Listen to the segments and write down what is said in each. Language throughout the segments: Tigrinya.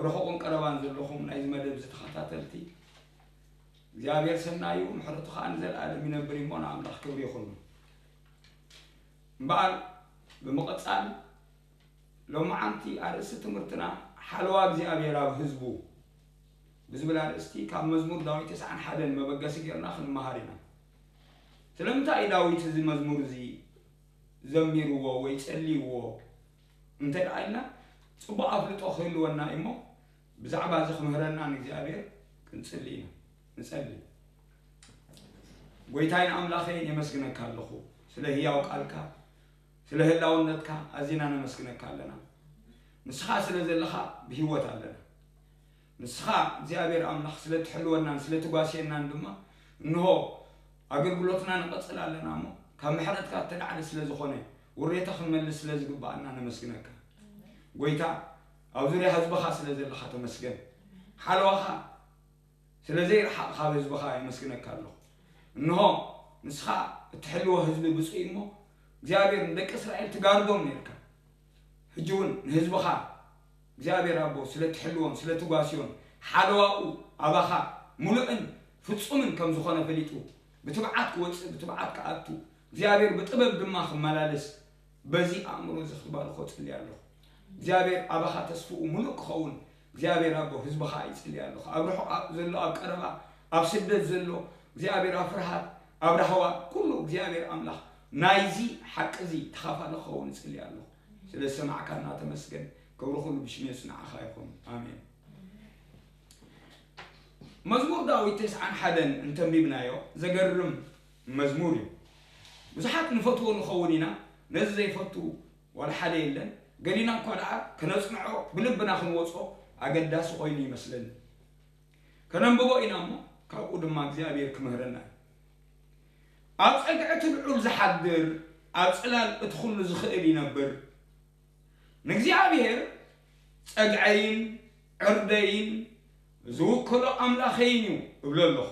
ርሑቕን ቀረባን ዘለኹም ናይዚ መደብ ዝተኸታተልቲ እግዚኣብሔር ሰናዩ ምሕረቱ ኸዓ ንዘለኣለም ይነብር እሞ ንኣምላኽ ክብሪ ይኹኑ። እምበኣር ብምቕጻል ሎማዓንቲ ኣርእስቲ ትምህርትና ሓለዋ እግዚኣብሔር ኣብ ህዝቡ ብዝብል ኣርእስቲ ካብ መዝሙር ዳዊት ተስዓን ሓደን መበገሲ ጌርና ክንመሃር ኢና። ስለምንታይ እዩ ዳዊት እዚ መዝሙር እዚ ዘሚርዎ ወይ ጸልይዎ እንተ ደኣ ኢልና ጽቡቕ ኣፍልጦ ክህልወና እዩ እሞ ብዛዕባ እዚ ክምህረና ንእግዚኣብሔር ክንጽሊ ኢና። ንጸሊ። ጎይታይን ኣምላኸይን የመስግነካ ኣለኹ ስለ ህያው ቃልካ፣ ስለ ህላውነትካ ኣዚና ነመስግነካ ኣለና። ንስኻ ስለ ዘለኻ ብህይወት ኣለና። ንስኻ እግዚኣብሔር ኣምላኽ ስለ ትሕልወናን ስለ ትጓስየናን ድማ እንሆ ኣገልግሎትና ንቐጽል ኣለና እሞ ካብ ምሕረትካ እተላዕለ ስለ ዝኾነ ውሬታ ክንመልስ ስለ ዝግባኣና ነመስግነካ። ጎይታ ኣብ ዙርያ ህዝብኻ ስለ ዘለኻ ተመስገን። ሓለዋኻ ስለ ዘይረሓቕ ካብ ህዝብኻ የመስግነካ ኣለኹ። እንሆ ንስኻ እትሕልዎ ህዝቢ ብፁዕ እሞ እግዚኣብሔር ንደቂ እስራኤል ትጋርዶም ነርካ። ሕጂ እውን ንህዝብኻ እግዚኣብሔር ኣቦ ስለ ትሕልዎን ስለ ትጓስዮን ሓለዋኡ ኣባኻ ሙሉእን ፍጹምን ከም ዝኾነ ፈሊጡ ብትብዓት ክወፅእ ብትብዓት ክኣቱ እግዚኣብሔር ብጥበብ ድማ ክመላለስ በዚ ኣእምሮ እዚ ክትባርኾ ጽልይ ኣለኹ። እግዚኣብሔር ኣባኻ ተስፍኡ ሙሉእ ክኸውን እግዚኣብሔር ኣቦ ህዝብኻ ይጽልይ ኣለኹ። ኣብ ርሑቕ ኣብ ዘሎ ኣብ ቀረባ ኣብ ስደት ዘሎ እግዚኣብሔር ኣብ ፍርሃት ኣብ ራህዋ ኩሉ እግዚኣብሔር ኣምላኽ ናይዚ ሓቂ እዚ ተኻፋሊ ክኸውን እጽሊ ኣለኹ። ስለ ዝሰማዕካና ተመስገን። ክብሪ ኩሉ ብሽም የሱስ ንዓኻ ይኹን። ኣሜን። መዝሙር ዳዊት ተስዓን ሓደን እንተንቢብናዮ ዘገርም መዝሙር እዩ። ብዙሓት ንፈትዎ ንኸውን ኢና። ነዚ ዘይፈቱ ዋላ ሓደ የለን። ገሊና እኳ ደኣ ከነጽንዖ ብልብና ክንወጾ ኣገዳሲ ኮይኑ ይመስለኒ። ከነንብቦ ኢና እሞ ካብኡ ድማ እግዚኣብሔር ክምህረና እዩ። ኣብ ጸግዒ እቲ ልዑል ዝሓድር ኣብ ጽላል እቲ ኩሉ ዝኽእል ይነብር። ንእግዚኣብሔር ጸግዐይን ዕርደይን ዝውክሎ ኣምላኸይን እዩ እብሎ ኣለኹ።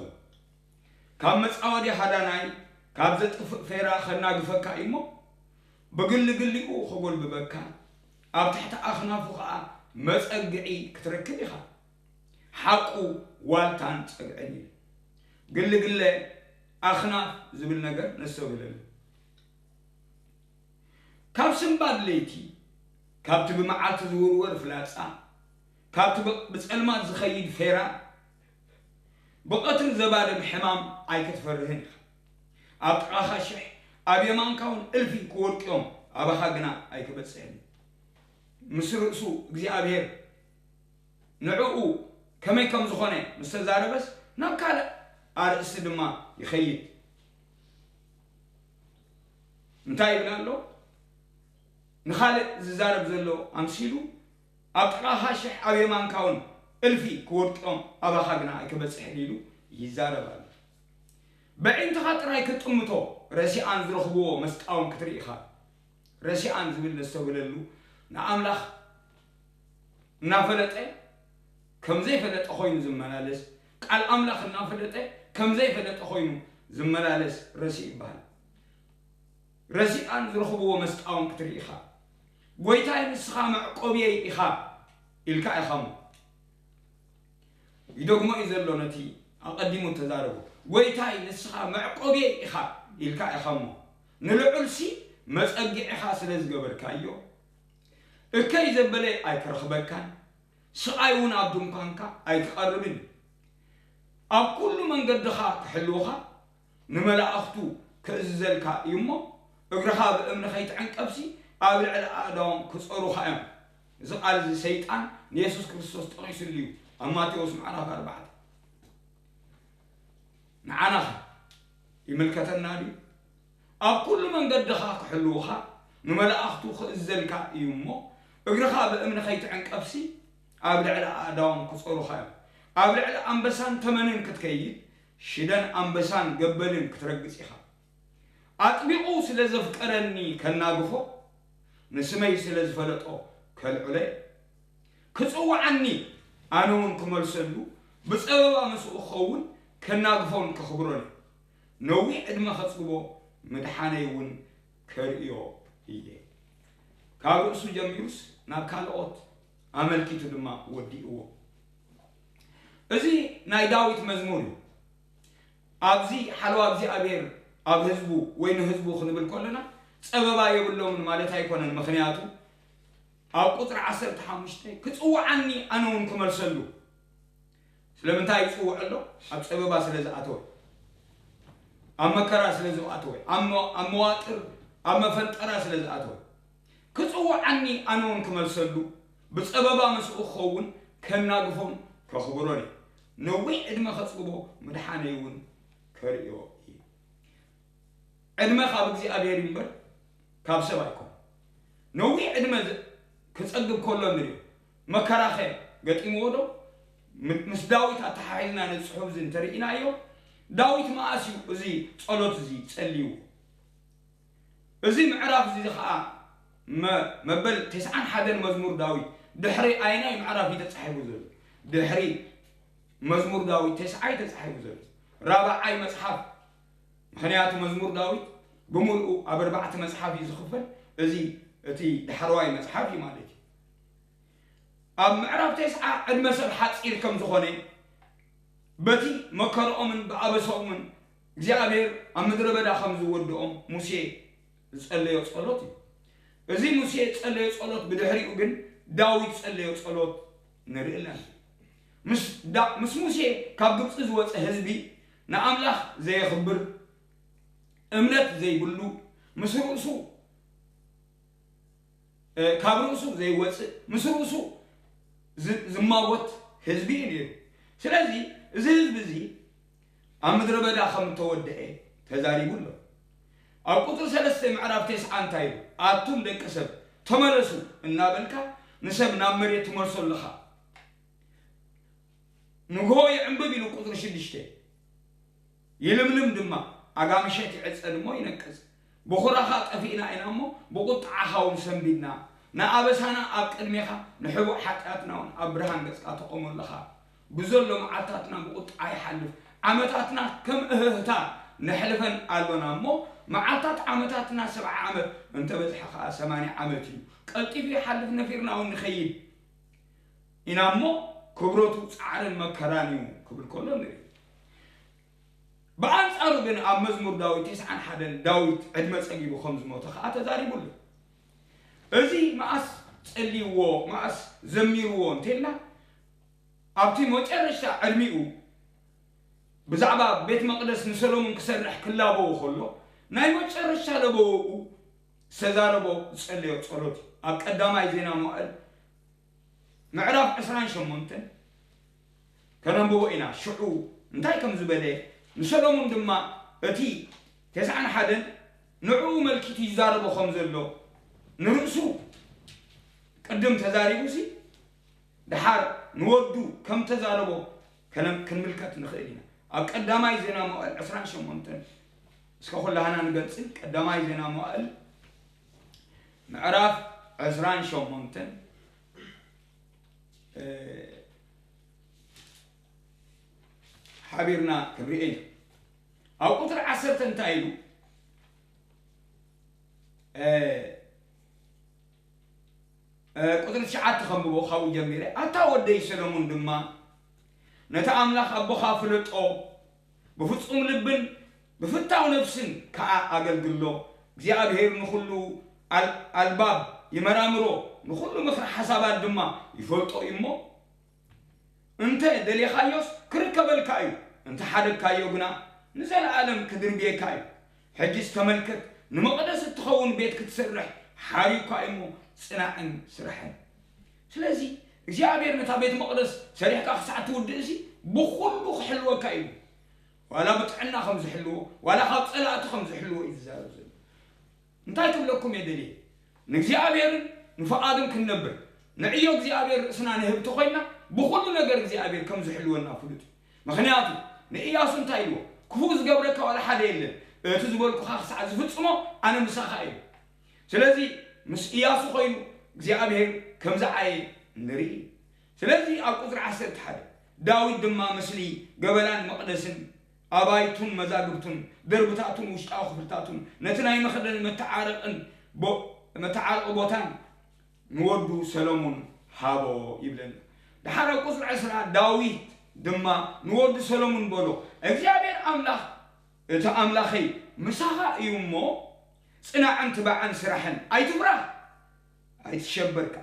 ካብ መጻወዲ ሃዳናይ ካብ ዘጥፍእ ፌራ ከናግፈካ እዩ እሞ ብግሊ ግሊኡ ከጎልብበካ ኣብ ትሕቲ ኣኽናፉ ኸኣ መጸግዒ ክትረክብ ኢኻ። ሓቁ ዋልታን ጸግዕን እዩ። ግሊ ግለ ኣኽናፍ ዝብል ነገር ነስተብህለሉ። ካብ ስንባድ ለይቲ ካብቲ ብመዓልቲ ዝውርወር ፍላጻ ካብቲ ብ- ብጸልማት ዝኸይድ ፌራ ብቐትሪ ዘባድም ሕማም ኣይክትፈርህን ኢኻ። ኣብ ጥቓኻ ሽሕ ኣብ የማንካ እውን እልፊ ክወድቅዮም ኣባኻ ግና ኣይክበጽሕን። ምስ ርእሱ እግዚኣብሔር ንዕኡ ከመይ ከም ዝኾነ ምስ ተዛረበስ ናብ ካልእ ኣርእስቲ ድማ ይኸይድ። እንታይ ይብል ኣሎ? ንኻልእ ዝዛረብ ዘሎ ኣምሲሉ ኣብ ጥቓኻ ሽሕ ኣብ የማንካ እውን እልፊ ክወድቅዮም ኣባኻ ግና ኣይክበጽሕን ኢሉ ይዛረብ ኣሎ። በዒንትኻ ጥራይ ክትጥምቶ ረሲኣን ዝረኽብዎ መስጣውን ክትርኢ ኢኻ። ረሲኣን ዝብል ነስተብህለሉ ንኣምላኽ እናፈለጠ ከም ዘይፈለጠ ኮይኑ ዝመላለስ ቃል ኣምላኽ እናፈለጠ ከም ዘይፈለጠ ኮይኑ ዝመላለስ ረሲእ ይበሃል። ረሲኣን ዝረኽብዎ መስጣውን ክትርኢ ኢኻ። ጎይታይ ንስኻ መዕቆብየይ ኢኻ ኢልካ ኢኻ እሞ ይደግሞ እዩ ዘሎ ነቲ ኣቐዲሙ እተዛረቦ። ጎይታይ ንስኻ መዕቆብየይ ኢኻ ኢልካ ኢኻ እሞ ንልዑልሲ መጸግዒኻ ስለ ዝገበርካዮ እከይ ዘበለ ኣይክረኽበካን ስቓይ እውን ኣብ ድንኳንካ ኣይክቐርብን እዩ። ኣብ ኩሉ መንገድኻ ክሕልውኻ ንመላእኽቱ ክእዝዘልካ እዩ እሞ እግርኻ ብእምኒ ከይትዕንቀፍሲ ኣብ ልዕሊ ኣእዳዎም ክጸሩኻ እዮም። እዚ ቃል እዚ ሰይጣን ንየሱስ ክርስቶስ ጠቒሱሉ እዩ ኣብ ማቴዎስ ምዕራፍ ኣርባዕተ። ንዓናኸ ይምልከተና ድዩ? ኣብ ኩሉ መንገድኻ ክሕልውኻ ንመላእኽቱ ክእዘልካ እዩ እሞ እግርኻ ብእምኒ ከይትዕንቀፍሲ ኣብ ልዕሊ ኣእዳዎም ክጸሩኻ እዮም። ኣብ ልዕሊ ኣንበሳን ተመንን ክትከይድ ሽደን ኣንበሳን ገበልን ክትረግጽ ኢኻ። ኣጥቢቑ ስለ ዘፍቀረኒ ከናግፎ ንስመይ ስለ ዝፈለጦ ከልዕሎ እየ። ክጽውዓኒ ኣነ እውን ክመልሰሉ ብጸበባ ምስኡ ክኸውን ከናግፎን ከኽብሮን እየ። ነዊሕ ዕድመ ከጽግቦ ምድሓነይ እውን ከርእዮ እየ። ካብ ርእሱ ጀሚሩስ ናብ ካልኦት ኣመልኪቱ ድማ ወዲእዎ። እዚ ናይ ዳዊት መዝሙር እዩ። ኣብዚ ሓለዋ እግዚኣብሔር ኣብ ህዝቡ ወይ ንህዝቡ ክንብል ከለና ጸበባ የብሎምን ማለት ኣይኮነን። ምኽንያቱ ኣብ ቁጽሪ ዓሰርተ ሓሙሽተ ክጽውዓኒ ኣነ እውን ክመልሰሉ። ስለምንታይ ይጽውዕ ኣሎ? ኣብ ጸበባ ስለ ዝኣተወ፣ ኣብ መከራ ስለ ዝኣተወ፣ ኣብ መ- ኣብ መዋጥር ኣብ መፈንጠራ ስለ ዝኣተወ፣ ክጽውዓኒ ኣነ እውን ክመልሰሉ፣ ብጸበባ ምስኡ ክኸውን ከናግፎን ከኽብሮን እየ። ነዊሕ ዕድመ ከጽግቦ ምድሓነይ እውን ከርእዮ እዩ። ዕድመ ካብ እግዚኣብሔር እዩ እምበር ካብ ሰብ ኣይኮን። ነዊሕ ዕድመ ዝ- ክጸግብ ከሎ ንሪኦ። መከራኸ ገጢምዎ ዶ? ም- ምስ ዳዊት ኣተሓሒዝና ነዚ ጽሑፍ እዚ እንተርኢናዮ፣ ዳዊት መኣስ እዩ እዚ ጸሎት እዚ ጸልይዎ? እዚ ምዕራፍ እዚ ኸኣ መ- መበል ተስዓን ሓደን መዝሙር ዳዊት ድሕሪ ኣየናይ ምዕራፍ እዩ ተጻሒፉ ዘሎ? ድሕሪ መዝሙር ዳዊት ተስዓይ ተጻሒፉ ዘሎ ራብዓይ መጽሓፍ። ምኽንያቱ መዝሙር ዳዊት ብምልኡ ኣብ ኣርባዕተ መጽሓፍ እዩ ዝኽፈል። እዚ እቲ ዳሕረዋይ መጽሓፍ እዩ ማለት እዩ። ኣብ ምዕራፍ ተስዓ ዕድመ ሰብ ሓጺር ከም ዝኾነ፣ በቲ መከርኦምን ብኣበሳኦምን እግዚኣብሔር ኣብ ምድረ በዳ ከም ዝወድኦም ሙሴ ዝጸለዮ ጸሎት እዩ። እዚ ሙሴ ዝጸለዮ ጸሎት ብድሕሪኡ ግን ዳዊት ዝጸለዮ ጸሎት ንርኢ ኣለና። ምስ ዳ- ምስ ሙሴ ካብ ግብጺ ዝወጸ ህዝቢ ንኣምላኽ ዘየኽብር፣ እምነት ዘይብሉ፣ ምስ ርእሱ እ፣ ካብ ርእሱ ዘይወጽእ፣ ምስ ርእሱ ዝ- ዝማጎት ህዝቢ እዩ ነይሩ። ስለዚ እዚ ህዝቢ እዚ ኣብ ምድረ በዳ ከም እተወድአ ተዛሪቡ ኣሎ። ኣብ ቁጽሪ ሰለስተ ምዕራፍ ተስዓ እንታይ ኢሉ? ኣቱም ደቂ ሰብ ተመለሱ እናበልካ ንሰብ ናብ መሬት ትመልሶ ኣለኻ። ንግሆ ይዕንብብ ኢሉ ቁጽሪ ሽዱሽተ ይልምልም ድማ፣ ኣጋ ምሸት ይዕጸድ እሞ ይነቅጽ። ብኹራኻ ጠፊእና ኢና እሞ ብቁጥዓኻ እውን ሰንቢድና። ንኣበሳና ኣብ ቅድሜኻ፣ ንሕቡእ ሓጢኣትና እውን ኣብ ብርሃን ገጽካ ተቖሞ ኣለኻ። ብዘሎ መዓልታትና ብቁጥዓ ይሓልፍ፣ ዓመታትና ከም እህህታ ነሕልፈን ኣሎና እሞ፣ መዓልታት ዓመታትና ሰብዓ ዓመት እንተበዝሐ ኸኣ ሰማንያ ዓመት እዩ። ቀልጢፉ ይሓልፍ፣ ነፊርና እውን ንኸይድ ኢና እሞ፣ ክብረቱ ጻዕርን መከራን እዩ ክብል ከሎ ንርኢ። ብኣንጻሩ ግን ኣብ መዝሙር ዳዊት ተስዓን ሓደን ዳዊት ዕድመ ጸጊቡ ከም ዝሞተ ኸኣ ተዛሪቡ ኣሎ። እዚ መኣስ ጸልይዎ፣ መኣስ ዘሚርዎ እንተልና፣ ኣብቲ መጨረሽታ ዕድሚኡ ብዛዕባ ቤት መቕደስ ንሰሎሞን ክሰርሕ ክላበዎ ከሎ፣ ናይ መጨረሽታ ለበወኡ ዝተዛረቦ ዝጸለዮ ጸሎት እዩ። ኣብ ቀዳማይ ዜና መዋዕል ምዕራፍ ዕስራን ሸሞንተን ከነንብቦ ኢና። ሽዑ እንታይ ከም ዝበለ፣ ንሰሎሞን ድማ እቲ ተስዓን ሓደን ንዕኡ መልኪቱ ይዛረቦ ከም ዘሎ ንርእሱ ቅድም ተዛሪቡሲ፣ ደሓር ንወዱ ከም ተዛረቦ ከነም- ክንምልከት ንኽእል ኢና። ኣብ ቀዳማይ ዜና መዋዕል ዕስራን ሸሞንተን፣ እስከ ኩላህና ንገጽል። ቀዳማይ ዜና መዋዕል ምዕራፍ ዕስራን ሸሞንተን፣ እ፣ ሓቢርና ክንሪኦ ኢና። ኣብ ቁጽሪ ዓሰርተ እንታይ ኢሉ? እ፣ እ፣ ቁጽሪ ትሽዓተ ከንብቦ ካብኡ ጀሚረ። ኣታ ወደይ ሰሎሞን ድማ፣ ነቲ ኣምላኽ ኣቦኻ ፍለጦ፣ ብፍጹም ልብን ብፍታው ነፍስን ከኣ ኣገልግሎ። እግዚኣብሔር ንኹሉ ኣል- ኣልባብ ይመራምሮ፣ ንኹሉ ምኽሪ ሓሳባት ድማ ይፈልጦ እዩ እሞ፣ እንተ ደሌኻዮስ ክርከበልካ እዩ፣ እንተ ሓደግካዮ ግና ንዘለኣለም ክድርብየካ እዩ። ሕጅስ ተመልከት፣ ንመቕደስ እትኸውን ቤት ክትሰርሕ ሓርዩካ እዩ እሞ፣ ጽናዕን ስራሕን። ስለዚ እግዚኣብሔር ነታ ቤት መቕደስ ሰሪሕካ ክሳዕ ትውድእሲ ብኹሉ ክሕልወካ እዩ። ዋላ ብጥዕና ከም ዝሕልዎ፣ ዋላ ካብ ጸላእቱ ከም ዝሕልዎ እዩ ዝዛረብ ዘሎ። እንታይ ክብለኩም እየ ደልየ? ንእግዚኣብሔርን ንፍቓዱን ክንነብር፣ ንዕዮ እግዚኣብሔር ርእስና ንህብ ተኾይንና፣ ብኹሉ ነገር እግዚኣብሔር ከም ዝሕልወና ፍሉጥ እዩ። ምኽንያቱ ንኢያሱ እንታይ ኢልዎ? ክፉእ ዝገብረካ ዋላ ሓደ የለን፣ እቲ ዝበልኩኻ ክሳዕ ዝፍጽሞ ኣነ ምሳኻ እየ። ስለዚ ምስ ኢያሱ ኮይኑ እግዚኣብሔር ከም ዝዓየ ንርኢ። ስለዚ ኣብ ቁጽሪ ዓሰርተ ሓደ፣ ዳዊት ድማ ምስሊ ገበላን መቕደስን ኣባይቱን መዛግብቱን ደርብታቱን ውሽጣዊ ክፍልታቱን ነቲ ናይ መኽደን መተዓረቕን ቦ- መተዓረቒ ቦታን ንወዱ ሰሎሞን ሃቦ ይብለና። ደሓር ኣብ ቁጽሪ ዕስራ ዳዊት ድማ ንወዱ ሰሎሙን በሎ፣ እግዚኣብሔር ኣምላኽ እቲ ኣምላኸይ ምሳኻ እዩ እሞ፣ ጽናዕን ትባዕን ስራሕን ኣይትፍራህ፣ ኣይትሸበርካ።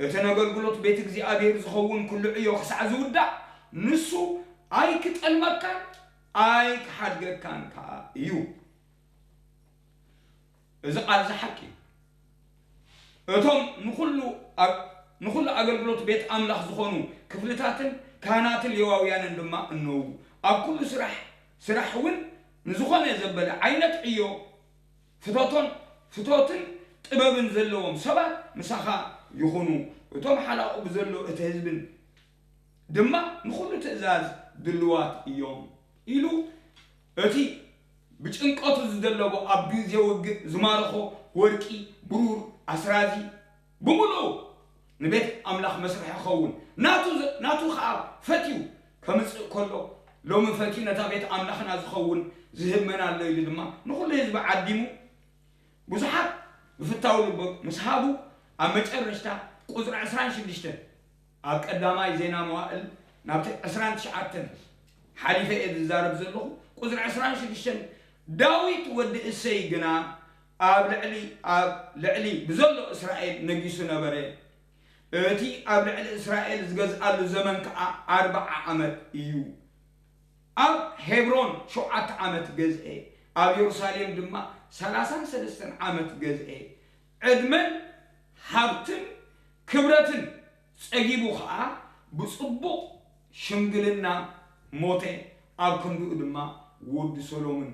እቲ ነገልግሎት ቤት እግዚኣብሔር ዝኸውን ኩሉ ዕዮ ክሳዕ ዝውዳእ፣ ንሱ ኣይክጠልመካን ኣይክሓድገካን ከኣ እዩ። እዚ ቃል እዚ ሓቂ እዩ። እቶም ንኹሉ ኣ-፣ ንኹሉ ኣገልግሎት ቤት ኣምላኽ ዝኾኑ ክፍልታትን ካህናትን ሌዋውያንን ድማ እነዉ። ኣብ ኩሉ ስራሕ፣ ስራሕ እውን ንዝኾነ ዘበለ ዓይነት ዕዮ ፍቶቶን፣ ፍቶትን ጥበብን ዘለዎም ሰባት ምሳኻ ይኹኑ። እቶም ሓላቑ ብዘሎ እቲ ህዝብን ድማ ንኹሉ ትእዛዝ ድልዋት እዮም ኢሉ፣ እቲ ብጭንቀቱ ዝደለቦ ኣብ ግዜ ውግእ ዝማረኾ ወርቂ፣ ብሩር፣ ኣስራዚ ብምሉኡ ንቤት ኣምላኽ መስርሒ ክኸውን ናቱ ዘ-፣ ናቱ ኸኣ ፈትዩ ከምጽእ ከሎ፣ ሎሚ ፈትዩ ነታ ቤት ኣምላኽና ዝኸውን ዝህብ መን ኣሎ ኢሉ ድማ ንኹሉ ህዝቢ ዓዲሙ ብዙሓት ብፍታው ልቦ ምስ ሃቡ፣ ኣብ መጨረሽታ ቁጽሪ ዕስራን ሽዱሽተን ኣብ ቀዳማይ ዜና መዋእል ናብቲ ዕስራን ትሽዓተን ሓሊፈ እየ ዝዛረብ ዘለኹ። ቁጽሪ ዕስራን ሽዱሽተን፣ ዳዊት ወዲ እሰይ ግና ኣብ ልዕሊ፣ ኣብ ልዕሊ ብዘሎ እስራኤል ነጊሱ ነበረ። እቲ ኣብ ልዕሊ እስራኤል ዝገዝኣሉ ዘመን ከኣ ኣርብዓ ዓመት እዩ። ኣብ ሄብሮን ሸውዓተ ዓመት ገዝኤ፣ ኣብ የሩሳሌም ድማ ሰላሳን ሰለስተን ዓመት ገዝኤ። ዕድመን ሃብትን ክብረትን ጸጊቡ ኸኣ ብጽቡቕ ሽምግልና ሞተ፣ ኣብ ክንድኡ ድማ ወዲ ሰሎምን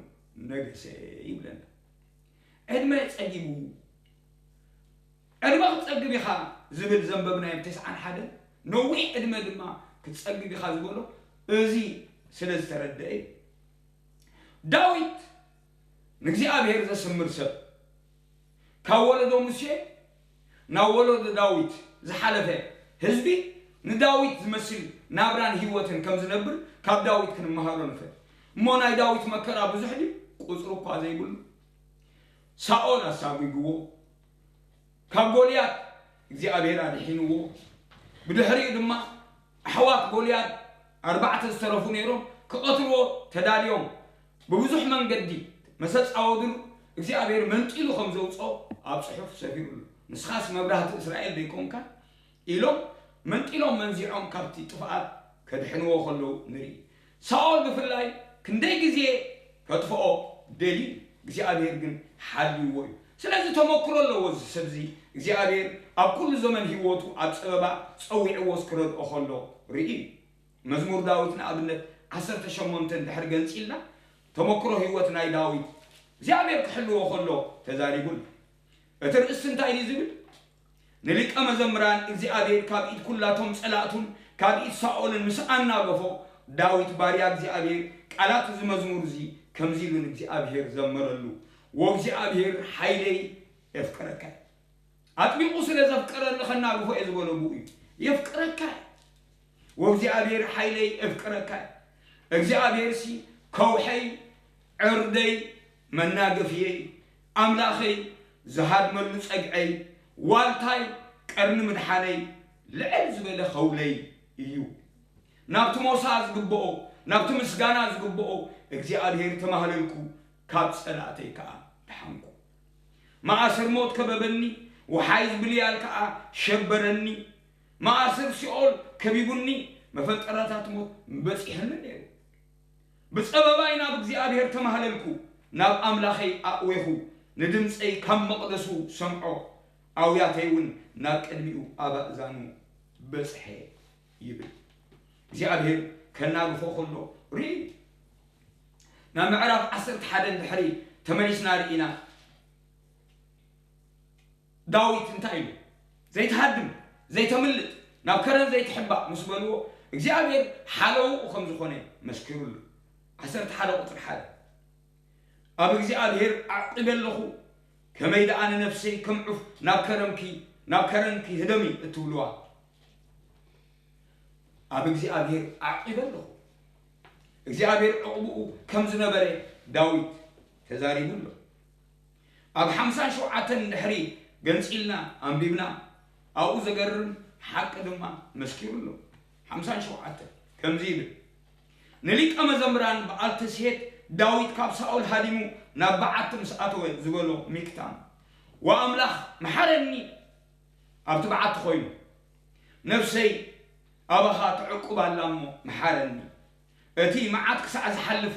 ነገሰ ይብለና። ዕድመ ጸጊቡ፣ ዕድመ ክትጸግብ ኢኻ ዝብል ዘንበብናዮ ኣብ ተስዓን ሓደን፣ ነዊሕ ዕድመ ድማ ክትጸግብ ኢኻ ዝበሎ እዚ ስለ ዝተረደአ እዩ። ዳዊት ንእግዚኣብሔር ዘስምር ሰብ፣ ካብ ወለዶ ሙሴ ናብ ወለዶ ዳዊት ዝሓለፈ ህዝቢ ንዳዊት ዝመስል ናብራን ህይወትን ከም ዝነብር ካብ ዳዊት ክንመሃሮ ንኽእል። እሞ ናይ ዳዊት መከራ ብዙሕ ድዩ? ቁጽሪ እኳ ዘይብሉ። ሳኦል ኣሳጒግዎ፣ ካብ ጎልያድ እግዚኣብሔር ኣድሒንዎ። ብድሕሪኡ ድማ ኣሕዋት ጎልያድ ኣርባዕተ ዝተረፉ ነይሮም፣ ክቐትልዎ ተዳልዮም። ብብዙሕ መንገዲ መሰጻወድሉ እግዚኣብሔር መንጢሉ ከም ዘውፅኦ ኣብ ጽሑፍ ሰፊሩሉ። ንስኻስ መብራህቲ እስራኤል ዶ ኣይኮንካን? ኢሎም መንጢሎም መንዚዖም ካብቲ ጥፍኣት ከድሕንዎ ከለዉ ንርኢ። ሳኦል ብፍላይ ክንደይ ግዜ ከጥፍኦ ደልዩ፣ እግዚኣብሔር ግን ሓልይዎ እዩ። ስለዚ ተመክሮ ኣለዎ እዚ ሰብዚ። እግዚኣብሔር ኣብ ኩሉ ዘመን ህይወቱ ኣብ ጸበባ ጸዊዕዎ ክረድኦ ከሎ ርኢ። መዝሙር ዳዊት ንኣብነት ዓሰርተ ሸሞንተ እንድሕር ገንጺልና፣ ተመክሮ ህይወት ናይ ዳዊት እግዚኣብሔር ክሕልዎ ከሎ ተዛሪቡን። እቲ ርእሲ እንታይ እዩ ዝብል? ንሊቀ መዘምራን እግዚኣብሔር ካብ ኢድ ኩላቶም ጸላእቱን ካብ ኢድ ሳኦልን ምስ ኣናገፎ፣ ዳዊት ባርያ እግዚኣብሔር ቃላት እዚ መዝሙር እዚ ከምዚ ኢሉ ንእግዚኣብሔር ዘመረሉ፣ "ወእግዚኣብሔር ሓይለይ የፍቅረካ"። ኣጥቢቑ ስለ ዘፍቀረኒ ከናግፎ እየ ዝበሎ ብኡ እዩ። የፍቅረካ። "ወእግዚኣብሔር ሓይለይ የፍቅረካ"። እግዚኣብሔርሲ ከውሐይ፣ ዕርደይ፣ መናገፍየይ፣ ኣምላኸይ፣ ዝሃድመሉ ጸግዐይ፣ ዋልታይ፣ ቀርኒ ምድሓነይ፣ ልዕል ዝበለ ኸውለይ እዩ። ናብቲ ሞሳ ዝግብኦ፣ ናብቲ ምስጋና ዝግብኦ እግዚኣብሔር ተማህለልኩ፣ ካብ ጸላእተይ ከኣ ደሓንኩ። መኣስር ሞት ከበበኒ፣ ወሓይዝ ብልያል ከኣ ሸበረኒ። መኣስር ሲኦል ከቢቡኒ፣ መፈንጠራታት ሞት በጺሐኒ ነይሩ። ብጸበባይ ናብ እግዚኣብሔር ተማህለልኩ፣ ናብ ኣምላኸይ ኣእዌኹ፣ ንድምጸይ ካብ መቕደሱ ሰምዖ፣ ኣውያተይ እውን ናብ ቅድሚኡ ኣብ ኣእዛኑ በጽሐ ይብል። እግዚኣብሔር ከናግፎ ከሎ ርኢ። ናብ ምዕራፍ ዓሰርተ ሓደ እንድሕሪ ተመሊስና ርኢና፣ ዳዊት እንታይ ኢሉ? "ዘይትሃድም፣ ዘይተምልጥ፣ ናብ ከረን ዘይትሕባእ" ምስ በልዎ፣ እግዚኣብሔር ሓለውኡ ከም ዝኾነ መስኪሩሉ። ዓሰርተ ሓደ ቁጽሪ ሓደ፣ "ኣብ እግዚኣብሔር ኣዕቂበ ኣለኹ፣ ከመይ ደኣ ንነፍሰይ ከም ዑፍ ናብ ከረምኪ፣ ናብ ከረንኪ ህደሚ እትብልዋ?" ኣብ እግዚኣብሔር ኣዕቂበ ኣለኹ። እግዚኣብሔር ዕቕብኡ ከም ዝነበረ ዳዊት ተዛሪቡ ኣሎ። ኣብ ሓምሳን ሸውዓተን እንድሕሪ ገንጺልና ኣንቢብና፣ ኣብኡ ዘገርም ሓቂ ድማ መስኪሩ ኣሎ። ሓምሳን ሸውዓተን ከምዚ ይብል፣ ንሊቀ መዘምራን በዓልተስሄት ዳዊት ካብ ሳኦል ሃዲሙ ናብ በዓቲ ምስ ኣተወ ዝበሎ ሚክታም፣ ወኣምላኽ መሓረኒ ኣብቲ በዓቲ ኮይኑ፣ ነፍሰይ ኣባኻ ተዕቁብ ኣላ እሞ መሓረኒ፣ እቲ መዓት ክሳዕ ዝሓልፍ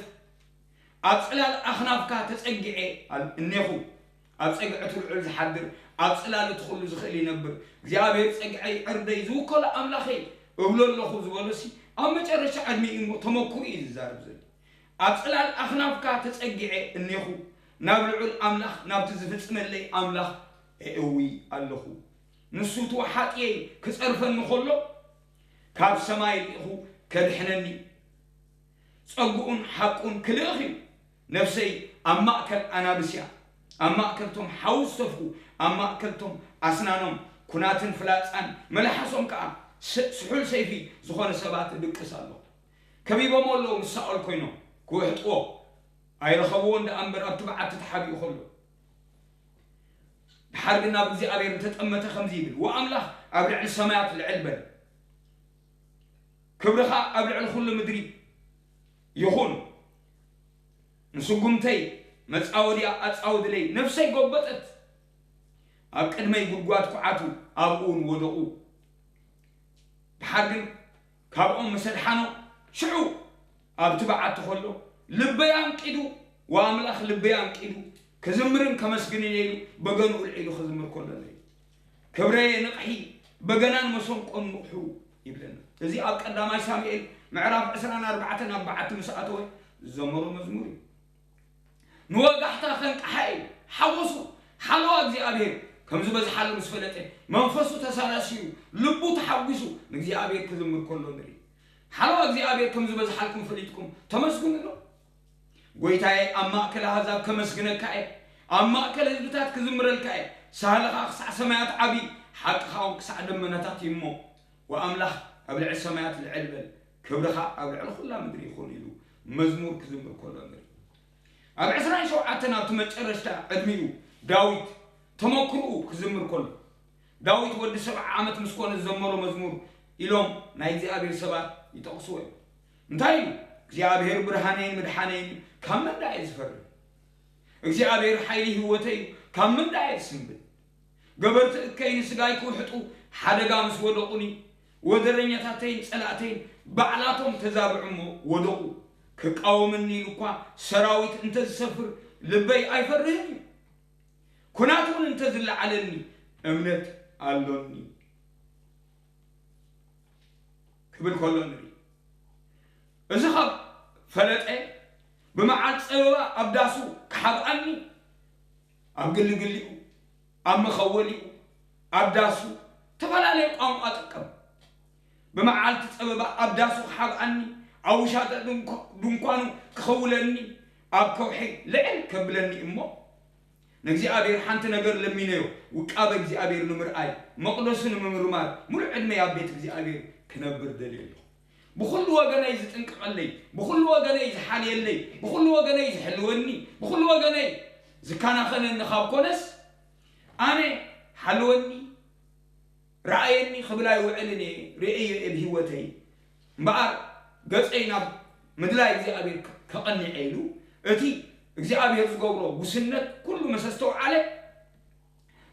ኣብ ጽላል ኣኽናፍካ ተጸጊዐ ኣል- እኔኹ። ኣብ ጸግዒ እቲ ልዑል ዝሓድር፣ ኣብ ጽላል እቲ ኹሉ ዝኽእል ይነብር። እግዚኣብሔር ጸግዐይ ዕርደይ ዝውከሎ ኣምላኸይ እብሎ ኣለኹ ዝበሎሲ ኣብ መጨረሻ ዕድሚኡ እሞ ተመክሩ እዩ ዝዛረብ ዘሎ። ኣብ ጽላል ኣኽናፍካ ተጸጊዐ እኔኹ፣ ናብ ልዑል ኣምላኽ ናብቲ ዝፍጽመለይ ኣምላኽ እእዊ ኣለኹ። ንሱ እቲ ወሓጥየይ ክጸርፈኒ ኸሎ ካብ ሰማይ ልኢኹ ከድሕነኒ። ጸግኡን ሓቁን ክልእኽ እዩ። ነፍሰይ ኣብ ማእከል ኣናብስ እያ። ኣብ ማእከልቶም ሓዊ ዝተፍኹ፣ ኣብ ማእከልቶም ኣስናኖም ኩናትን ፍላጻን መልሓሶም ከኣ ስ- ስሑል ሰይፊ ዝኾነ ሰባት እድቅስ ኣለኹ። ከቢቦሞ ኣለዉ ምስ ሳኦል ኮይኖም ክውሕጥዎ ኣይረኸብዎን ደኣ እምበር ኣብቲ በዓቲ ተሓቢኡ ከሎ። ድሓር ግን ናብ እግዚኣብሔር እንተጠመተ ከምዚ ይብል፣ ወኣምላኽ ኣብ ልዕሊ ሰማያት ልዕል በል፣ ክብርኻ ኣብ ልዕሊ ኩሉ ምድሪ ይኹን። ንስጉምተይ መጻወድያ ኣጻውድለይ፣ ነፍሰይ ጎበጠት። ኣብ ቅድመይ ጉድጓድ ኩዓቱ፣ ኣብኡ እውን ወደቑ። ድሓር ግን ካብኦም ምስ ኣድሓኖ ሽዑ ኣብቲ በዓቲ ከሎ ልበይ ኣንቂዱ፣ ወኣምላኽ ልበይ ኣንቂዱ ክዝምርን ከመስግንን ኢሉ በገንኡ ልዒሉ ክዝምር ከሎ ንርኢ። ክብረየ ንቕሒ በገናን መሰንቆን ንቕሑ ይብለና። እዚ ኣብ ቀዳማይ ሳሙኤል ምዕራፍ ዕስራን ኣርባዕተን ኣብ በዓቲ ምስ ኣተወ ዝዘመሮ መዝሙር እዩ። ንወጋሕታ ከንቅሓ እዩ ሓጎሱ። ሓለዋ እግዚኣብሔር ከም ዝበዝሓሉ ምስ ፈለጠ መንፈሱ ተሳላስዩ ልቡ ተሓጒሱ ንእግዚኣብሔር ክዝምር ከሎ ንርኢ። ሓለዋ እግዚኣብሔር ከም ዝበዝሓልኩም ፈሊጥኩም ተመስግኑ ኣሎ። ጎይታየ ኣብ ማእከል ኣህዛብ ከመስግነካ እየ፣ ኣብ ማእከል ህዝብታት ክዝምረልካ እየ። ሳህልኻ ክሳዕ ሰማያት ዓቢ፣ ሓቅኻ እውን ክሳዕ ደመናታት እዩ እሞ። ወኣምላኽ ኣብ ልዕሊ ሰማያት ልዕል በል፣ ክብርኻ ኣብ ልዕሊ ኩላ ምድሪ ይኹን ኢሉ መዝሙር ክዝምር ከሎ ንርኢ። ኣብ ዕስራን ሸውዓተን ኣብቲ መጨረሽታ ዕድሚኡ ዳዊት ተመክርኡ ክዝምር ከሎ፣ ዳዊት ወዲ ሰብዓ ዓመት ምስ ኮነ ዝዘመሮ መዝሙር ኢሎም ናይ እግዚኣብሔር ሰባት ይጠቕስዎ እዮም። እንታይ ኢሉ? እግዚኣብሔር ብርሃነይን ምድሓነይን እዩ፣ ካብ መን ደኣ እየ ዝፈርህ? እግዚኣብሔር ሓይሊ ህይወተይ እዩ፣ ካብ መን ደኣ እየ ዝስንብድ? ገበርቲ እከይ ንስጋይ ክውሕጡ ሓደጋ ምስ ወደቑኒ፣ ወደረኛታተይን ጸላእተይን ባዕላቶም ተዛብዑ እሞ ወደቑ። ክቃወምኒ ኢሉ እኳ ሰራዊት እንተ ዝሰፍር ልበይ ኣይፈርህን እዩ። ኲናት እውን እንተ ዝለዓለኒ እምነት ኣሎኒ ክብል ከሎ ንርኢ። እዚ ኸብ ፈለጠ ብመዓል ጸበባ ኣብ ዳሱ ክሓብኣኒ ኣብ ግልግሊኡ ኣብ መኸወሊኡ ኣብ ዳሱ ዝተፈላለየ ቋንቋ ጥቀም። ብመዓልቲ ጸበባ ኣብ ዳሱ ክሓብኣኒ ኣብ ውሻጠ ድንኳ- ድንኳኑ ክኸውለኒ ኣብ ከውሒ ልዕል ከብለኒ እሞ ንእግዚኣብሔር ሓንቲ ነገር ለሚነዮ፣ ውቃበ እግዚኣብሔር ንምርኣይ፣ መቕደሱ ንምምርማር፣ ሙሉእ ዕድመይ ኣብ ቤት እግዚኣብሔር ክነብር ደልየ ኣለኹ። ብኹሉ ወገነይ ዝጥንቀቐለይ፣ ብኹሉ ወገነይ ዝሓልየለይ፣ ብኹሉ ወገነይ ዝሕልወኒ፣ ብኹሉ ወገነይ ዝከናኸነኒ ካብ ኮነስ፣ ኣነ ሓልወኒ፣ ረኣየኒ ክብል ኣይውዕልን እየ፣ ርእየዮ እየ ብህይወተይ። እምበኣር ገጸይ ናብ ምድላይ እግዚኣብሔር ከቐንዐ ኢሉ፣ እቲ እግዚኣብሔር ዝገብሮ ጉስነት ኩሉ ምስ ኣስተውዓለ፣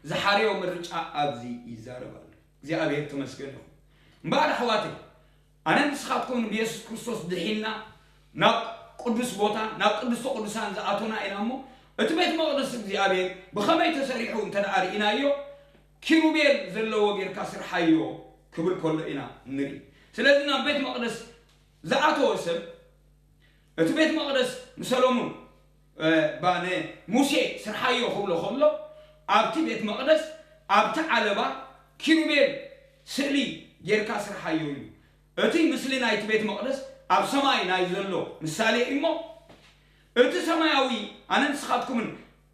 ዝሓረዮ ምርጫ ኣብዚ ይዛረብ ኣሎ። እግዚኣብሔር ተመስገን ይኹን። እምበኣር ኣሕዋተይ፣ ኣነ ንስኻትኩም ብየሱስ ክርስቶስ ድሒንና ናብ ቅዱስ ቦታ፣ ናብ ቅድስተ ቅዱሳን ዝኣቶና ኢና እሞ፣ እቲ ቤት መቕደስ እግዚኣብሔር ብኸመይ ተሰሪሑ እንተ ደኣ ርኢናዮ፣ ኪሩቤል ዘለዎ ጌርካ ስርሓዮ ክብል ከሎ ኢና ንርኢ። ስለዚ ናብ ቤት መቕደስ ዝኣተወ ሰብ፣ እቲ ቤት መቕደስ ንሰሎሞን፣ እ፣ ባ ንሙሴ ስርሓዮ ክብሎ ከሎ፣ ኣብቲ ቤት መቕደስ፣ ኣብቲ ዓለባ ኪሩቤል ስእሊ ጌርካ ስርሓዮ ኢሉ። እቲ ምስሊ ናይቲ ቤት መቕደስ ኣብ ሰማይ ናይ ዘሎ ምሳሌ እዩ እሞ፣ እቲ ሰማያዊ ኣነ ንስኻትኩምን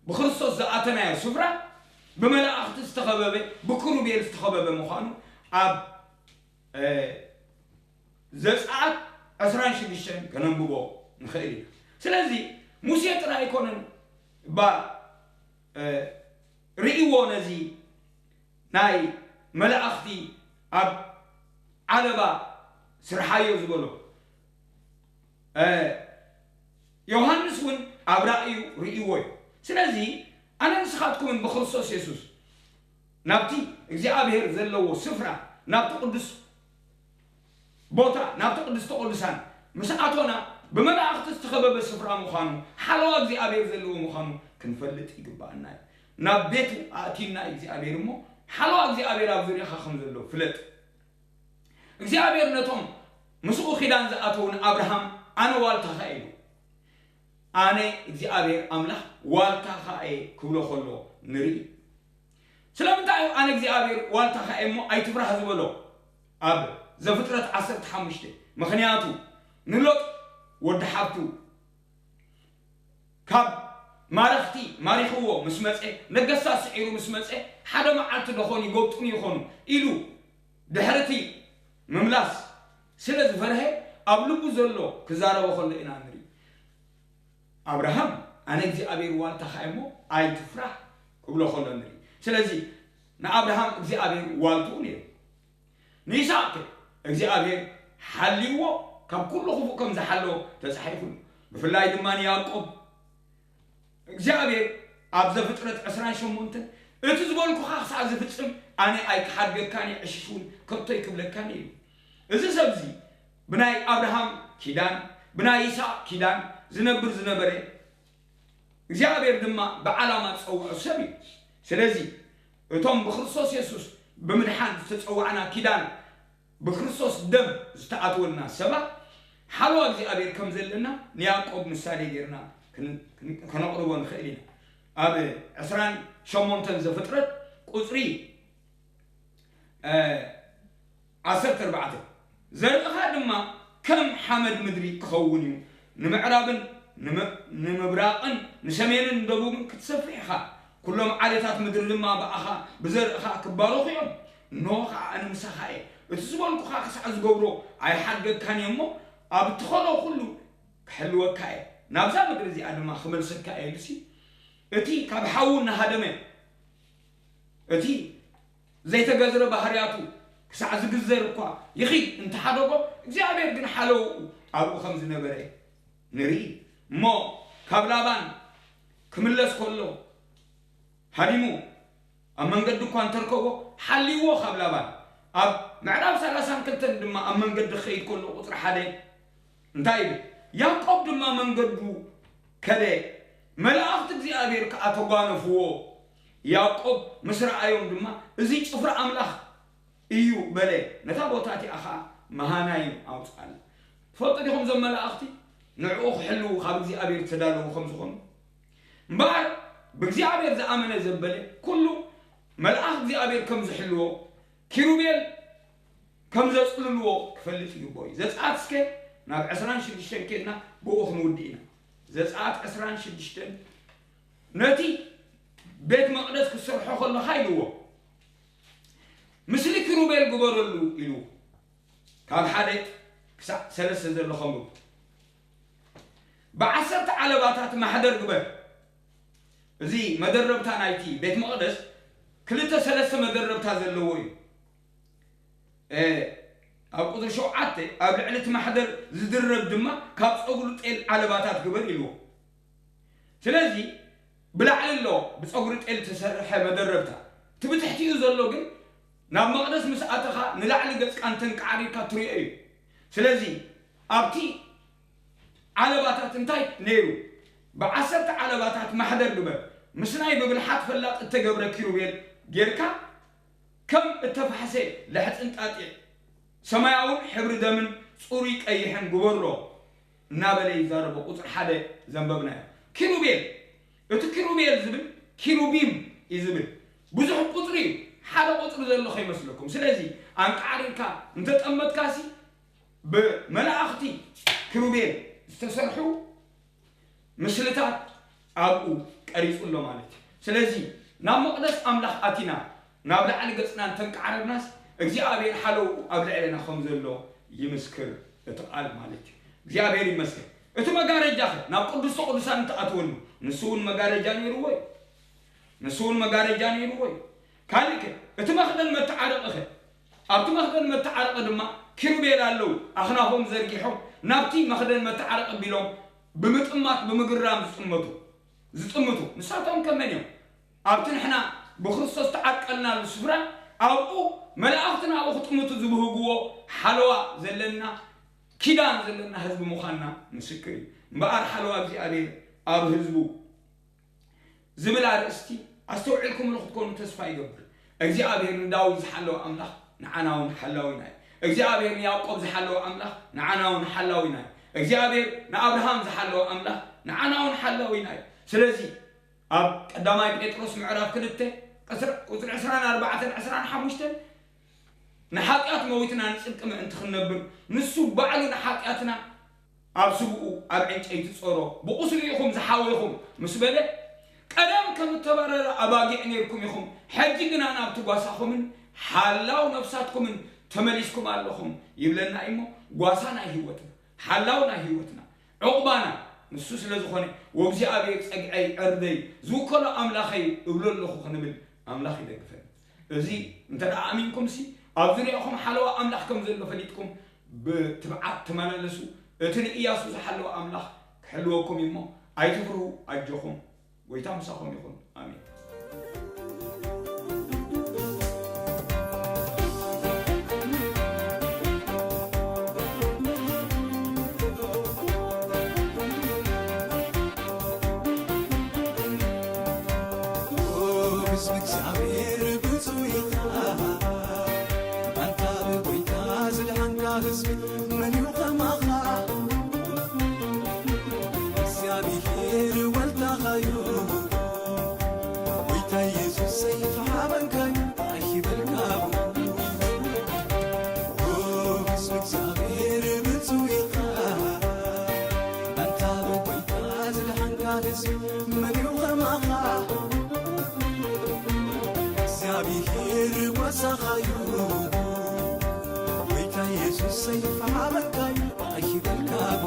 ብክርስቶስ ዝኣተናዮ ስፍራ ብመላእኽቲ ዝተኸበበ፣ ብክሩቤል ዝተኸበበ ምዃኑ ኣብ፣ እ፣ ዘጸኣት ዕስራን ሽዱሽተን ከነንብቦ ንኽእል ኢና። ስለዚ ሙሴ ጥራይ ኣይኮነን እባ፣ እ፣ ርእይዎ ነዚ ናይ መላእኽቲ ኣብ ዓለባ ስርሓዮ ዝበሎ፣ እ፣ ዮሃንስ እውን ኣብ ራእዩ ርእይዎ እዩ። ስለዚ ኣነ ንስኻትኩምን ብክርስቶስ የሱስ ናብቲ እግዚኣብሔር ዘለዎ ስፍራ፣ ናብቲ ቅዱስ ቦታ፣ ናብቲ ቅድስተ ቅዱሳን ምስ ኣቶና፣ ብመላእኽቲ ዝተኸበበ ስፍራ ምዃኑ፣ ሓለዋ እግዚኣብሔር ዘለዎ ምዃኑ ክንፈልጥ ይግባኣና እዩ። ናብ ቤቱ ኣእቲና እግዚኣብሔር እሞ፣ ሓለዋ እግዚኣብሔር ኣብ ዙርያኻ ከም ዘሎ ፍለጥ። እግዚኣብሔር ነቶም ምስኡ ኪዳን ዝኣተዉ ንኣብርሃም፣ "ኣነ ዋልታኻ" ኢሉ። ኣነ እግዚኣብሔር ኣምላኽ ዋልታኻ እየ ክብሎ ከሎ ንርኢ። ስለምንታይ እዩ ኣነ እግዚኣብሔር ዋልታኻ እየ እሞ ኣይትፍራህ ዝበሎ ኣብ ዘፍጥረት ዓሰርተ ሓሙሽተ? ምኽንያቱ ንሎጥ ወዲ ሓብቱ ካብ ማረኽቲ ማሪኽዎ ምስ መጸ፣ ነገስታት ስዒሩ ምስ መጸ፣ ሓደ መዓልቲ ደኾን ይጎብጡኒ ይኾኑ ኢሉ ድሕርቲ ምምላስ ስለ ዝፈርሀ፣ ኣብ ልቡ ዘሎ ክዛረቦ ከሎ ኢና ንርኢ። ኣብርሃም፣ "ኣነ እግዚኣብሔር ዋልታኻ እየ እሞ ኣይትፍራህ" ክብሎ ከሎ ንርኢ። ስለዚ ንኣብርሃም እግዚኣብሔር ዋልትኡ ነይሩ። ንይስሐቅ እግዚኣብሔር ሓልይዎ ካብ ኩሉ ክፉእ ከም ዝሓለዎ ተጻሒፉ ኣሎ። ብፍላይ ድማ ንያዕቆብ እግዚኣብሔር ኣብ ዘፍጥረት ዕስራን ሸሞንተን፣ "እቲ ዝበልኩኻ ክሳዕ ዝፍጽም ኣነ ኣይክሓድገካን እየ፣ ዕሽሽ እውን ከቶ ኣይክብለካን እየ" ኢሉ። እዚ ሰብዚ ብናይ ኣብርሃም ኪዳን፣ ብናይ ይስሐቅ ኪዳን ዝነብር ዝነበረ፣ እግዚኣብሔር ድማ ብዓላማ ዝጸውዖ ሰብ እዩ። ስለዚ እቶም ብክርስቶስ የሱስ ብምድሓን ዝተጸዋዕና ኪዳን፣ ብክርስቶስ ደም ዝተኣትወልና ሰባት ሓለዋ እግዚኣብሔር ከም ዘለና ንያዕቆብ ምሳሌ ጌርና ክን-፣ ክን-፣ ከነቕርቦ ንኽእል ኢና። ኣብ ዕስራን ሸሞንተን ዘፍጥረት ቁጽሪ፣ እ፣ ዓሰርተ ኣርባዕተ፣ "ዘርእኻ ድማ ከም ሓመድ ምድሪ ክኸውን እዩ፣ ንምዕራብን ንመ-፣ ንምብራቕን ንሰሜንን ንደቡብን ክትሰፍሕ ኢኻ። ኩሎም ዓሌታት ምድሪ ድማ ብኣኻ ብዘርእኻ ክባረኹ እዮም። እንሆ ኸዓ ኣነ ምሳኻ እየ። እቲ ዝበልኩኻ ክሳዕ ዝገብሮ ኣይሓድገካን እየ እሞ፣ ኣብ እትኸዶ ኩሉ ክሕልወካ እየ። ናብዛ ምድሪ እዚኣ ድማ ክመልሰካ እየ" ኢሉሲ፣ እቲ ካብ ሓዊ እናሃደመ፣ እቲ ዘይተገዝረ ባህርያቱ ክሳዕ ዝግዘር እኳ ይኺድ እንተሓደጎ፣ እግዚኣብሔር ግን ሓለውኡ ኣብኡ ከም ዝነበረ ንርኢ። እሞ ካብ ላባን ክምለስ ከሎ ሃዲሙ ኣብ መንገዲ እኳ እንተርከቦ፣ ሓልይዎ ካብ ላባን። ኣብ ምዕራፍ ሰላሳን ክልተን ድማ ኣብ መንገዲ ክኸይድ ከሎ ቁጽሪ ሓደ እንታይ ይብል? "ያዕቆብ ድማ መንገዱ ከደ፣ መላእኽቲ እግዚኣብሔር ከኣ ተጓነፍዎ። ያዕቆብ ምስ ረኣዮም ድማ፣ እዚ ጭፍራ ኣምላኽ እዩ በለ። ነታ ቦታ እቲኣ ኸኣ መሃናይም ኣውጽኣላ።" ትፈልጡ ዲኹም እዞም መላእኽቲ ንዕኡ ክሕልዉ ካብ እግዚኣብሔር ዝተዳለዉ ከም ዝኾኑ? እምበኣር ብእግዚኣብሔር ዝኣመነ ዘበለ ኩሉ መልኣኽ እግዚኣብሔር ከም ዝሕልዎ፣ ኪሩቤል ከም ዘጽልልዎ ክፈልጥ ይግብኦ እዩ። ዘጸኣት እስከ ናብ ዕስራን ሽዱሽተን ኬድና ብኡ ክንውድእ ኢና። ዘጸኣት ዕስራን ሽዱሽተን፣ ነቲ ቤት መቕደስ ክትሰርሖ ከለኻ ኢልዎ፣ "ምስሊ ኪሩቤል ግበረሉ" ኢሉ። ካብ ሓደ ክሳዕ ሰለስተ ዘሎ ኸንብብ። "ብዓሰርተ ዓለባታት ማሕደር ግበር። እዚ መደረብታ ናይቲ ቤት መቕደስ ክልተ ሰለስተ መደረብታ ዘለዎ እዩ። እ፣ ኣብ ቁጽሪ ሸውዓተ፣ ኣብ ልዕሊ እቲ ማሕደር ዝድረብ ድማ ካብ ጸጉሪ ጤል ዓለባታት ግበር" ኢልዎ። ስለዚ ብላዕሊ ኣሎ ብጸጉሪ ጤል ዝተሰርሐ መደረብታ፣ እቲ ብትሕቲኡ ዘሎ ግን ናብ መቕደስ ምስ ኣተኻ ንላዕሊ ገጽካ እንተንቃዕሪርካ ትሪኦ እዩ። ስለዚ ኣብቲ ዓለባታት እንታይ ነይሩ? "ብዓሰርተ ዓለባታት ማሕደር ግበር፣ ምስ ናይ ብብልሓት ፈላጥ እተገብረ ኪሩቤል ጌርካ፣ ከም እተፋሕሰ ለሕጽን ጣጢዕ፣ ሰማያውን ሕብሪ ደምን ጽሩይ ቀይሕን ግበሮ" እናበለ ይዛረቦ። ቁጽሪ ሓደ ዘንበብናዮ ኪሩቤል፣ እቲ ኪሩቤል ዝብል ኪሩቢም እዩ ዝብል። ብዙሕ ቁጽሪ እዩ፣ ሓደ ቁጽሪ ዘሎ ከይመስለኩም። ስለዚ ኣንቃዕሪርካ እንተጠመትካሲ ብመላእኽቲ ኪሩቤል ዝተሰርሑ ምስልታት ኣብኡ ቀሪጹ ኣሎ ማለት እዩ። ስለዚ ናብ መቕደስ ኣምላኽ ኣቲና ናብ ላዕሊ ገጽና እንተንቃዕረርናስ እግዚኣብሔር ሓለውኡ ኣብ ልዕሌና ከም ዘሎ ይምስክር እቲ ቃል ማለት እዩ። እግዚኣብሔር ይመስገን። እቲ መጋረጃኸ ናብ ቅዱስተ ቅዱሳን እንተኣትወሉ ንሱ እውን መጋረጃ ነይርዎ እዩ። ንሱ እውን መጋረጃ ነይርዎ እዩ። ካልእከ እቲ መኽደን መተዓረቕኸ ኣብቲ መኽደን መተዓረቒ ድማ ኪሩቤል ኣለዉ፣ ኣኽናፎም ዘርጊሖም ናብቲ መኽደን መተዓረቒ ቢሎም ብምጥማት ብምግራም ዝጥመቱ ዝጥምቱ። ንሳቶም ከመን እዮም? ኣብቲ ንሕና ብክርስቶስ ተዓቀልናሉ ስፍራ ኣብኡ መላእኽቲ ናብኡ ክጥምቱ ዝብህግዎ ሓለዋ ዘለና ኪዳን ዘለና ህዝቢ ምዃንና ምስክር እዩ። እምበኣር ሓለዋ እግዚኣብሔር ኣብ ህዝቡ ዝብል ኣርእስቲ ኣስተውዒልኩምሉ ክትኮኑ ተስፋ ይገብር። እግዚኣብሔር ንዳዊት ዝሓለወ ኣምላኽ ንዓና እውን ሓላዊና እዩ። እግዚኣብሔር ንያዕቆብ ዝሓለወ ኣምላኽ ንዓና እውን ሓላዊና እዩ። እግዚኣብሔር ንኣብርሃም ዝሓለወ ኣምላኽ ንዓና እውን ሓላዊና እዩ። ስለዚ ኣብ ቀዳማይ ጴጥሮስ ምዕራፍ ክልተ ቁፅሪ ዕስራን ኣርባዕተን ዕስራን ሓሙሽተን ንሓጢኣት መዊትና ንፅድቂ ምእንቲ ክንነብር ንሱ ባዕሉ ንሓጢኣትና ኣብ ስብኡ ኣብ ዕንጨይቲ ጾሮ ብቑስሉ ኢኹም ዝሓወኹም ምስ በለ፣ ቀደም ከም እተባረረ ኣባጊዕ ነርኩም ኢኹም፣ ሕጂ ግና ናብቲ ጓሳኹምን ሓላው ነፍሳትኩምን ተመሊስኩም ኣለኹም ይብለና እሞ፣ ጓሳ ናይ ህይወትና፣ ሓላው ናይ ህይወትና፣ ዕቑባና ንሱ ስለ ዝኾነ፣ "ወእግዚኣብሔር ጸግዐይ ዕርደይ፣ ዝውከሎ ኣምላኸይ እብሎ ኣለኹ" ክንብል ኣምላኽ ይደግፈን። እዚ እንተ ደኣ ኣሚንኩምሲ፣ ኣብ ዙርያኹም ሓለዋ ኣምላኽ ከም ዘሎ ፈሊጥኩም ብትብዓት ተመላለሱ። እቲ ንእያሱ ዝሓለወ ኣምላኽ ክሕልወኩም እዩ እሞ፣ ኣይትፍርሁ፣ ኣጆኹም፣ ጎይታ ምሳኹም ይኹን። ኣሜን። ህዝቢ እግዚኣብሔር ብፁዕ ኢኻ፣ ኣንታ ብጎይታ ዝድሓንካ ህዝቢ መን እዩ ከማኻ? እግዚኣብሔር ወልዳኻዩ፣ ጎይታ ኢየሱሰይ ተሓበንካዩ፣ ኣይበልካቡ። ህዝቢ እግዚኣብሔር ብፁዕ ኢኻ፣ ኣንታ ብጎይታ ዝድሓንካ ህዝቢ መን እዩ ከማኻ? እግዚኣብሔር ጓሳኻዩ፣ ጎይታ ኢየሱሰይ ተሓበንካዩ፣ ኣይበልካቡ።